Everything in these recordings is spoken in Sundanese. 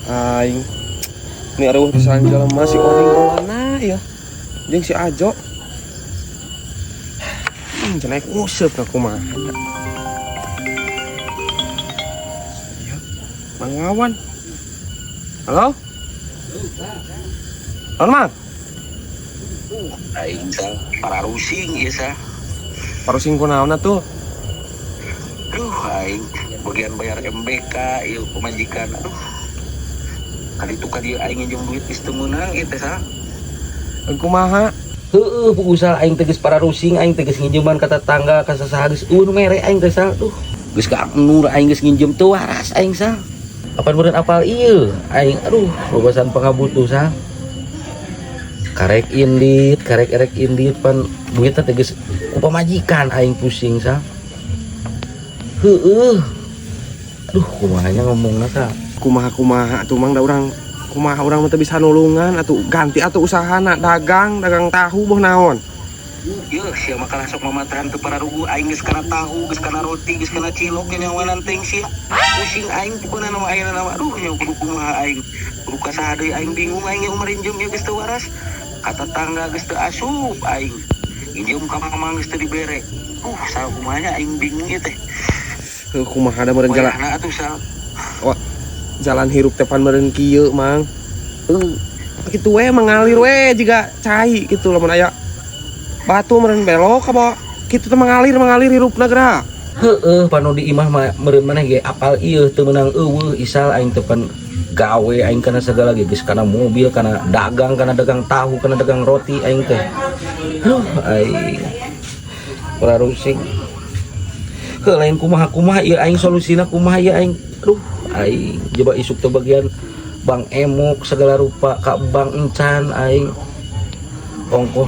Aing. Ini areuweuh pisan jelema, si Oding mana ya? Jeung si Ajo. Cenah nguseup ka kumaha. Iya, Mang Wawan. Halo? Halo, Mang? Aing sa pararusing ieu sa. Parusing kunaon atuh? Aduh, aing bagian bayar MBK ieu pamajikan. Aduh. Kali itu ka dieu aing nginjem duit geus teu meunang ieu teh sa. Kumaha? Heeh, puguh aing teh geus pararusing, aing teh geus nginjeman ka tetangga, ka sasaha geus euweuh nu mere aing teh sal. Duh, geus ka Nur aing geus nginjem teu waras aing sal. Apan meureun apal ieu aing, aduh, lobasan pangabutuh sal. Karek indit, karek erek indit pan duitna teh geus ku pamajikan, aing pusing sal. Heeh. Aduh, kumaha nya ngomongna sal. Kumaha kumaha atuh, Mang, da urang kumaha, urang mah teu bisa nulungan atuh. Ganti atuh usahana, dagang, dagang tahu boh naon. Yeuh, sia mah kalah sok mamatahan teu pararugu, aing geus kana tahu, geus kana roti, geus kana cilok nyawanan teuing sia. Pusing aing pokona nama ayeuna nama, aduh, nya kudu kumaha aing. Kudu ka saha deui aing, bingung aing yang marinjem ieu geus teu waras. Ka tetangga geus teu asup aing. Nginjem ka mamang geus teu dibere. Sal, kumaha nya, aing bingung ieu teh. Heuh, kumaha da meureun jalan. Wayahna atuh sal. Wah, jalan hirup teh pan meureun kieu, Mang. Heuh, kitu we mengalir we jiga cai gitu, lamun aya batu meureun belok ka bawa kitu teh, mengalir mengalir hirupna geura. Heeh, panu di imah mah meureun maneh ge apal ieu teu meunang euweuh isal aing teh pan gawe aing kana segala ge geus kana mobil, kana dagang, kana dagang tahu, kana dagang roti aing teh. Huh, aing pararusing. Heuh, lain kumaha-kumaha ieu aing, solusina kumaha ieu aing. Aduh, aing coba isuk teh bagian bank emok segala rupa ka bank encan aing. Ongkoh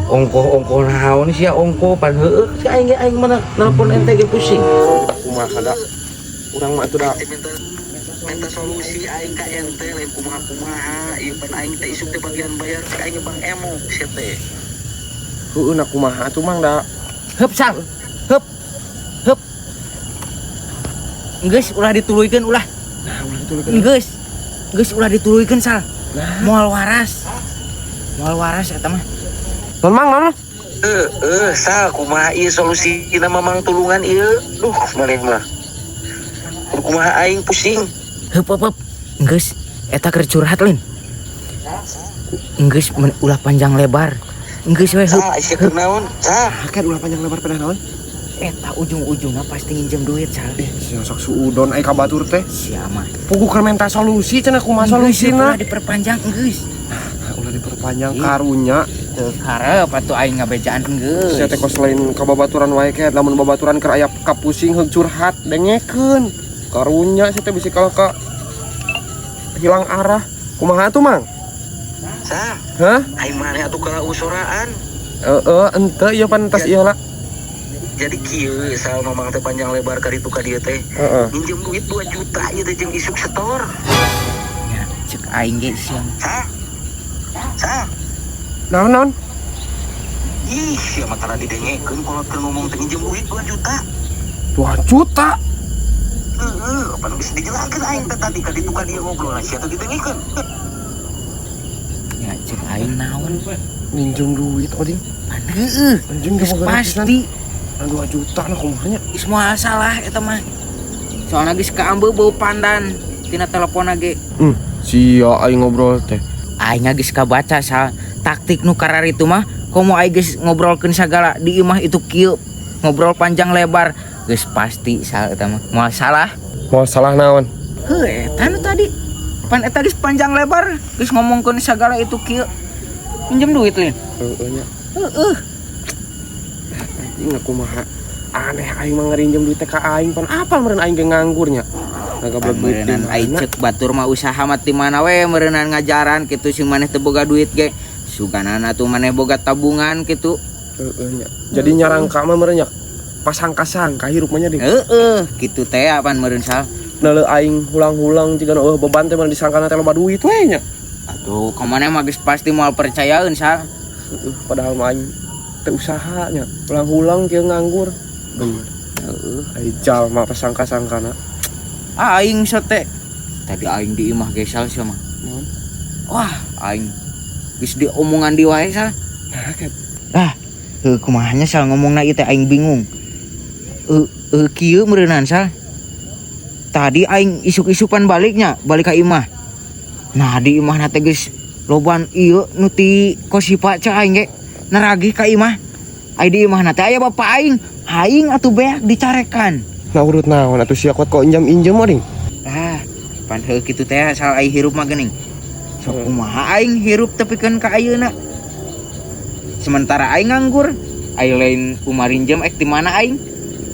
ongkoh ongkoh naon sia ongkoh pan heueuh si aing ge, aing mana nelpon ente ge pusing. Kumaha da urang mah atuh da. Minta minta solusi aing ka ente, lain kumaha kumaha ieu pan aing teh isuk teh bagian bayar cek aing bank emok sia teh. Heueuh na, kumaha atuh, Mang, da? Hup sal. Hup. Hup. Geus ulah dituluykeun ulah. Nah, ulah dituluykeun. Geus. Geus ulah dituluykeun sal. Nah. Moal waras. Moal waras eta mah. Non, Mang, non. Eh eh sal, kumaha ieu solusina, Mamang, tulungan ieu. Duh, maneh mah kudu kumaha, aing pusing. Hup hup hup. Geus eta keur curhat lin. Geus ulah panjang lebar. Geus we hup. Sal, sia keur naon sal? Kan ulah panjang lebar pada naon? Eta ujung-ujungna pasti nginjem duit sal. Eh, sia sok suudon ai ka batur teh. Sia mah. Puguh keur minta solusi cenah, kumaha Geus solusina? ulah diperpanjang geus. Nah, ulah diperpanjang. Ih. Karunya. Teu karep atuh aing ngabejaan geus. Sia teh kos lain ka babaturan wae ke, lamun babaturan keur aya kapusing heug curhat dengekeun. Karunya sia teh bisi kalau ka hilang arah. Kumaha tuh, Mang? Sal. Hah? Aing maneh atuh kalah usoraan. Heeh, ente ieu pan tas ieu lah. Jadi kieu sal, Mamang teh panjang lebar ka ditu ka dieu teh. Minjem duit 2 juta ieu teh jeung isuk setor. Ya, cek aing ge siang. Sal, sal. Naon naon? Ih, sia mah tara didengekeun kolot keur ngomong teh, minjem duit 2 juta. 2 juta. Heeh, pan geus dijelaskeun aing teh tadi ka ditu ka dieu ngobrol, sia teh didengekeun. Ya, cek aing naon? Minjem duit, Oding. Pan heueuh. Anjing. Geus pasti. 2 juta nah, kumaha nya? Geus moal salah eta mah. Soalna geus kaambeu bau pandan tina telepon ge. Sia aing ngobrol teh. Aing geus kabaca sal, taktik nu kararitu mah komo aing geus ngobrolkeun sagala di imah itu kieu, ngobrol panjang lebar geus pasti sal, eta mah moal salah. Moal salah naon? Heuh, eta nu tadi pan eta geus panjang lebar geus ngomongkeun sagala itu kieu, minjem duit lin. Heeh nya. Heueuh. Anjing, kumaha aneh, aing mah ngarinjem duit teh ka aing, pan apal meureun aing ge nganggurnya. Nah, gablek duit di Meureunan aing mana? Cek batur mah usaha mah ti mana we meureunan ngajaran kitu, sing maneh teu boga duit ge suganana tuh maneh boga tabungan kitu. Heeh nya. Jadi nyarangka mah meureun nya pasangka-sangka hirup mah nya ding. Heeh, kitu teh apaan meureun sal. Neuleuh aing hulang-hulang jiga nu eueuh beban teh mah disangkana teh loba duit we nya. Atuh ka maneh mah geus pasti moal percayaeun sal. Heeh, padahal mah aing teh usaha nya. Hulang-hulang kieu nganggur. Bener. Heeh. Ai jalma pasangka-sangkana. Aing sote. Tadi aing di imah ge, Sal, sia mah. Wah, aing geus diomongan di wae, Sal. Nah, kan. Ah, heuh, kumaha nya, Sal, ngomongna ieu teh aing bingung. Eh, kieu meureunan, Sal. Tadi aing isuk-isukan baliknya, balik ka imah. Nah, di imah teh geus loban ieu nu ti Kosipa cek aing ge naragih ka imah. Ai di imah teh aya bapak aing, aing atuh beak dicarekan. Nah, urut naon atuh sia kuat kok injam-injam ding. Ah, pan heuh kitu teh, Sal, ai hirup mah geuning. Sok kumaha aing hirup tepikeun ka ayeuna. Sementara aing nganggur, ai lain umarinjem ek di mana aing?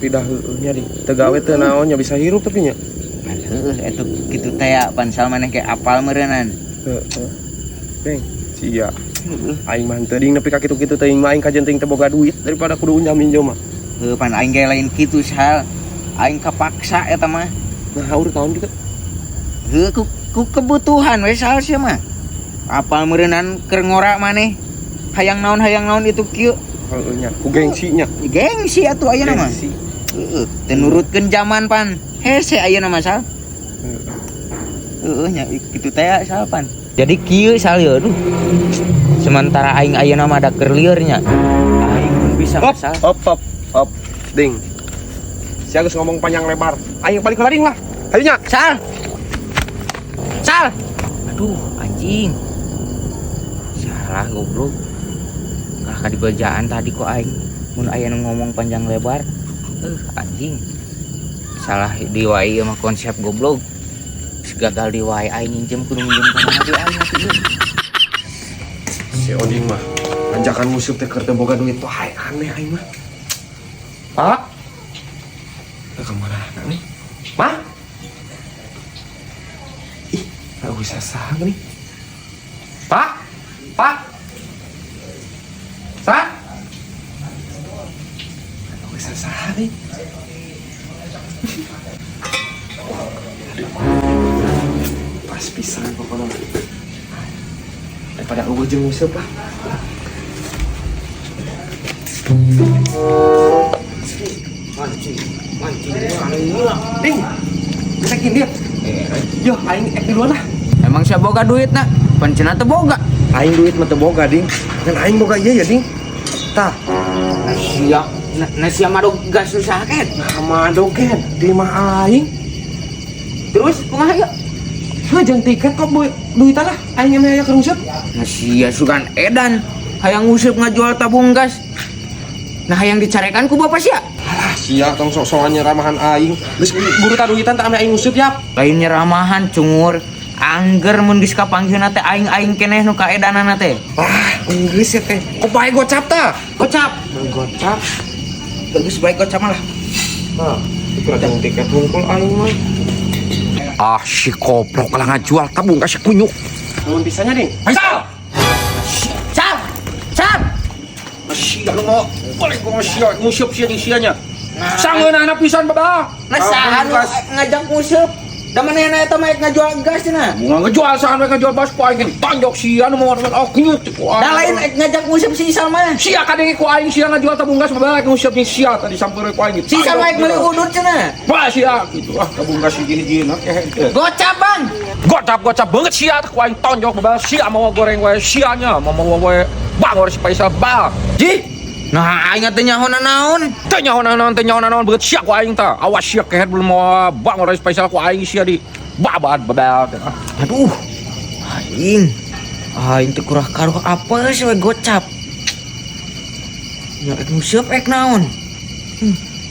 Tidak heueuh nya ding. Teu gawe teu naon nya bisa hirup tapi nya. Pan heueuh eta kitu teh ya, pan Sal maneh ke apal meureunnan. Heeh. Ding, sia. Aing mah henteu ding nepi ka kitu-kitu teuing mah aing kajen teuing teu boga duit daripada kudu unjam-injem mah. Heuh, pan aing ge lain kitu, Sal. Aing kapaksa eta mah. Nah, urut naon kitu? Heuh, ku kebutuhan we, Sal, sia mah. Apal meureunnan keur ngora maneh. Hayang naon itu kieu. Heueuh nya, ku gengsi nya. Gengsi atuh ayeuna mah. Gengsi. Heeh, teu nurutkeun zaman pan. Hese ayeuna mah, Sal. Heeh. Heeh nya kitu teh, Sal, pan. Jadi kieu, Sal, ye, aduh. Sementara aing ayeuna mah da keur lieur nya. Aing mun bisa Hop, mah, Sal. hop, hop, hop. Ding. Sia geus ngomong panjang lebar. Aing balik heula ding lah. Hayu nya. Sal. Sal. Aduh, anjing. Salah goblok. Kalah ka dibejaan tadi kok aing. Mun aya nu ngomong panjang lebar. Anjing. Salah di wae ieu mah konsep goblok. Geus gagal di wae aing nginjem kudu nginjem ka mana deui aing atuh ieu. Si Oding mah anjakan musuh teh keur teu boga duit tuh aing aneh aing mah. Pak? Ke mana nih? Mah? Ih, nggak bisa sah nih. Pak? Pak? Sa? Nggak bisa sah nih. Pas pisan pokoknya. Daripada eueuh jeung nguseup lah. Ding, bisa dia. Yo, aing ek duluan lah. Emang sia boga duit na? Pan cenah teu boga. Aing duit mah teu boga, Ding. Kan aing boga ieu ya, Ding. Tah, Nah sia, nah sia mah gas susah ket. nah mah dogen di mah aing. Terus kumaha ieu? Heuh, jeung tiket kok duitan lah. Aing emeh aya keur nguseup. Nah sia sugan edan hayang nguseup ngajual tabung gas. Nah hayang dicarekan ku bapak sia. Alah, sia tong sok-sokan nyeramahan aing. Geus buru ta duitan tak ame aing nguseup yap. Lain nyeramahan cungur. Angger mun geus kapanggihna teh aing-aing keneh nu kaedanana teh. Ah, geus ya teh. Kok bae gocap tah? Gocap. Gocap. Geus bae gocap malah. Nah, itu ada tiket hungkul aing mah. Ah, si koplok lah ngajual tabung kasih kunyuk. Nuhun pisahnya, Ding. Faisal! Sal! Sal! Sia lu mau balik gua sia nguseup sia jeung sianya. Sangeunahna pisan baba. Nah saha nu ngajak nguseup? Da manehna eta mah ngajual gas cenah. Bunga ngejual saha we ngajual bas ku aing tonjok sia nu mau oh kunyuk ku aing. Da lain ngajak nguseup si Isal mah. Sia kadenge ku aing sia ngajual tabung gas baba nguseup jeung sia tadi sampeureuy ku aing. Si Isal mah meuli udut cenah. Wah sia gitu ah tabung gas hiji-hiji kehe. Gocap, Bang. Gocap-gocap banget sia ku aing tonjok baba sia mau goreng we sianya mau mau we bangor si Faisal bal. Ji. Nah, aing teh nyaho naon? Teu nyaho naon, teu nyaho naon beungeut sia ku aing tah. Awas sia kehet belum mau bangor si Faisal ku aing sia di babad babal. Aduh. Aing. Aing teh kurang karuh apa sih we gocap. Ya ek nguseup ek naon?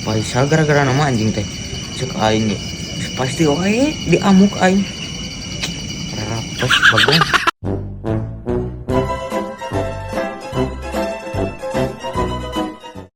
Faisal gara-gara nama anjing teh. Cek aing ge. Pasti wae diamuk aing. Rapes bagong.